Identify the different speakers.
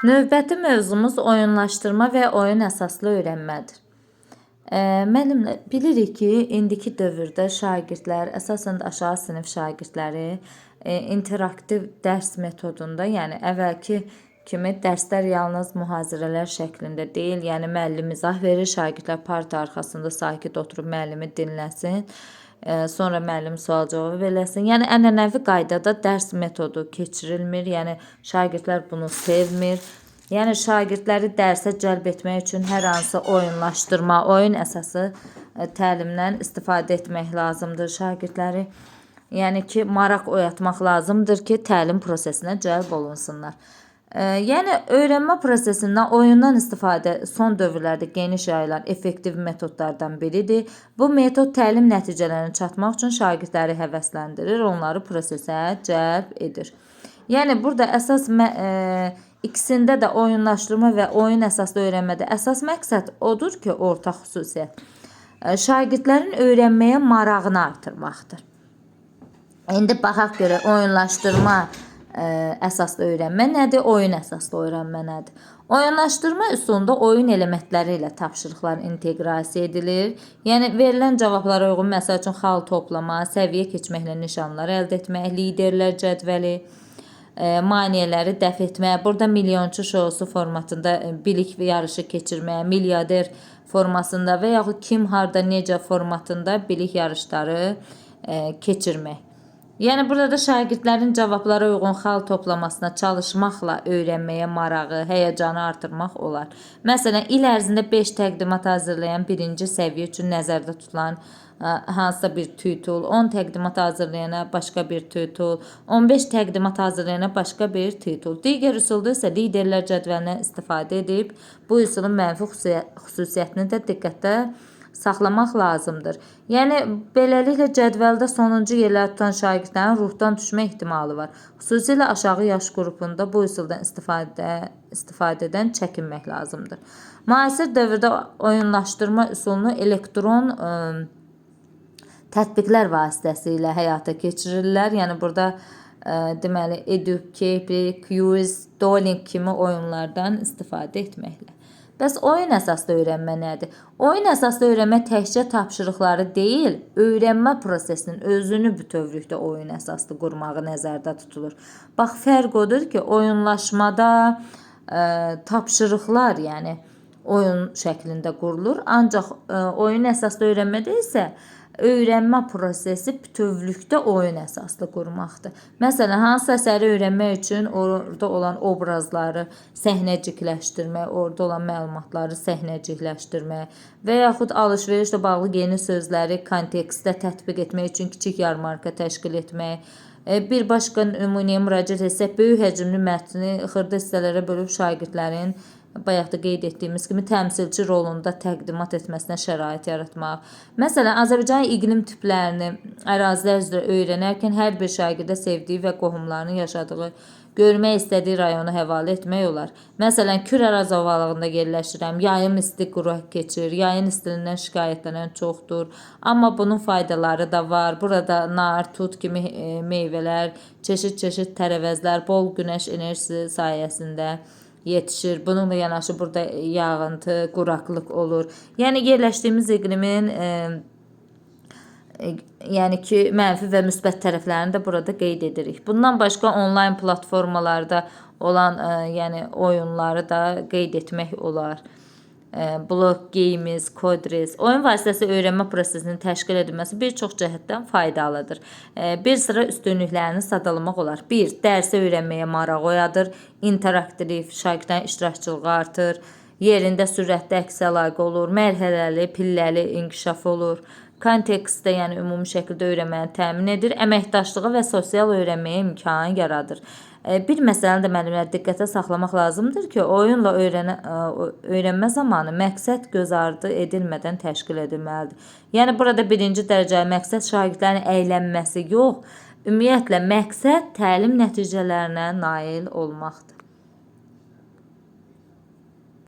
Speaker 1: Növbəti mövzumuz oyunlaşdırma və oyun əsaslı öyrənmədir. Müəllimlər, bilirik ki, indiki dövrdə şagirdlər, əsasən də aşağı sinif şagirdləri interaktiv dərs metodunda, yəni əvvəlki kimi dərslər yalnız mühazirələr şəklində deyil, yəni müəllim izah verir, şagirdlər parta arxasında sakit oturub müəllimi dinləsin. Sonra müəllim sual-cavab eləsin. Yəni ənənəvi qaydada dərs metodu keçirilmir. Yəni şagirdlər bunu sevmir. Yəni şagirdləri dərsə cəlb etmək üçün hər hansı oyunlaşdırma, oyun əsası təlimdən istifadə etmək lazımdır. Şagirdləri, yəni ki, maraq oyatmaq lazımdır ki, təlim prosesinə cəlb olunsunlar. Yəni öyrənmə prosesində oyundan istifadə son dövrlərdə geniş yayılan effektiv metodlardan biridir. Bu metod təlim nəticələrinə çatmaq üçün şagirdləri həvəsləndirir, onları prosesə cəlb edir. Yəni burada əsas ikisində də oyunlaşdırma və oyun əsaslı öyrənmədə əsas məqsəd odur ki, ortaq xüsusiyyət şagirdlərin öyrənməyə marağını artırmaqdır. İndi baxaq görək oyunlaşdırma əsaslı öyrənmə nədir, oyun əsaslı öyrənmə nədir? Oyunlaşdırma üsulunda oyun elementləri ilə tapşırıqlar inteqrasiya edilir. Yəni verilən cavablara uyğun məsəl üçün xal toplama, səviyyə keçməklə nişanlar əldə etmək, liderlər cədvəli, maneələri dəf etmək, burada milyonçu şousu formatında bilik yarışı keçirmək, milyarder formasında və yaxud kim harda necə formatında bilik yarışları keçirmək. Yəni burada da şagirdlərin cavablara uyğun xal toplamasına çalışmaqla öyrənməyə marağı, həyəcanı artırmaq olar. Məsələn, il ərzində 5 təqdimat hazırlayan birinci səviyyə üçün nəzərdə tutulan hansısa bir titul, 10 təqdimat hazırlayana başqa bir titul, 15 təqdimat hazırlayana başqa bir titul. Digər üsulda isə liderlər cədvəlindən istifadə edib bu üsulun mənfi xüsusiyyətini də diqqətdə saxlamaq lazımdır. Yəni beləliklə cədvəldə sonuncu yerləri tutan şagirdlərin ruhdan düşmə ehtimalı var. Xüsusilə aşağı yaş qrupunda bu üsuldan istifadədən çəkinmək lazımdır. Müasir dövrdə oyunlaşdırma üsulunu elektron tətbiqlər vasitəsilə həyata keçirirlər. Yəni burada deməli Educape, Quiz, Duolingo kimi oyunlardan istifadə etməklə. Bəs oyun əsaslı öyrənmə nədir? Oyun əsaslı öyrənmə təkcə tapşırıqları deyil, öyrənmə prosesinin özünü bütövlükdə oyun əsaslı qurmağı nəzərdə tutulur. Bax, fərq odur ki, oyunlaşmada tapşırıqlar, yəni oyun şəklində qurulur, ancaq oyun əsaslı öyrənmədə isə öyrənmə prosesi bütövlükdə oyun əsaslı qurmaqdır. Məsələn, hansısa əsəri öyrənmək üçün orada olan obrazları səhnəcikləşdirmək, orada olan məlumatları səhnəcikləşdirmək və yaxud alış-verişlə bağlı yeni sözləri kontekstdə tətbiq etmək üçün kiçik yarmarka təşkil etmək. Bir başqa nümunəyə müraciət etsək, böyük həcmli mətni xırda hissələrə bölüb şagirdlərin bayaq da qeyd etdiyimiz kimi təmsilçi rolunda təqdimat etməsinə şərait yaratmaq. Məsələn, Azərbaycan iqlim tiplərini ərazilər üzrə öyrənərkən hər bir şagirdə sevdiyi və qohumlarının yaşadığı, görmək istədiyi rayonu həvalə etmək olar. Məsələn, Kür Araz ovalığında yerləşirəm. Yayım isti quraq keçir. Yayın istilindən şikayətlənən çoxdur. Amma bunun faydaları da var. Burada nar, tut kimi meyvələr, çeşid-çeşid tərəvəzlər bol günəş enerjisi sayəsində yetişir. Bununla yanaşı burada yağıntı, quraqlıq olur. Yəni yerləşdiyimiz iqlimin yəni ki, mənfi və müsbət tərəflərini də burada qeyd edirik. Bundan başqa onlayn platformalarda olan yəni oyunları da qeyd etmək olar. Block Games, Codres. Oyun vasitəsilə öyrənmə prosesinin təşkil edilməsi bir çox cəhətdən faydalıdır. Bir sıra üstünlüklərini sadalamaq olar. 1. Dərsi öyrənməyə maraq oyadır. İnteraktiv, şagirdlərin iştirakçılığı artır. Yerində sürətli əks əlaqə olur. Mərhələli, pilləli inkişaf olur. Kontekstdə, yəni ümumi şəkildə öyrənməni təmin edir. Əməkdaşlığa və sosial öyrənməyə imkan yaradır. Bir məsələni də müəllimlər diqqətə saxlamaq lazımdır ki, oyunla öyrənmə zamanı məqsəd gözardı edilmədən təşkil edilməlidir. Yəni burada birinci dərəcəli məqsəd şagirdlərin əylənməsi yox, ümumiyyətlə məqsəd təlim nəticələrinə nail olmaqdır.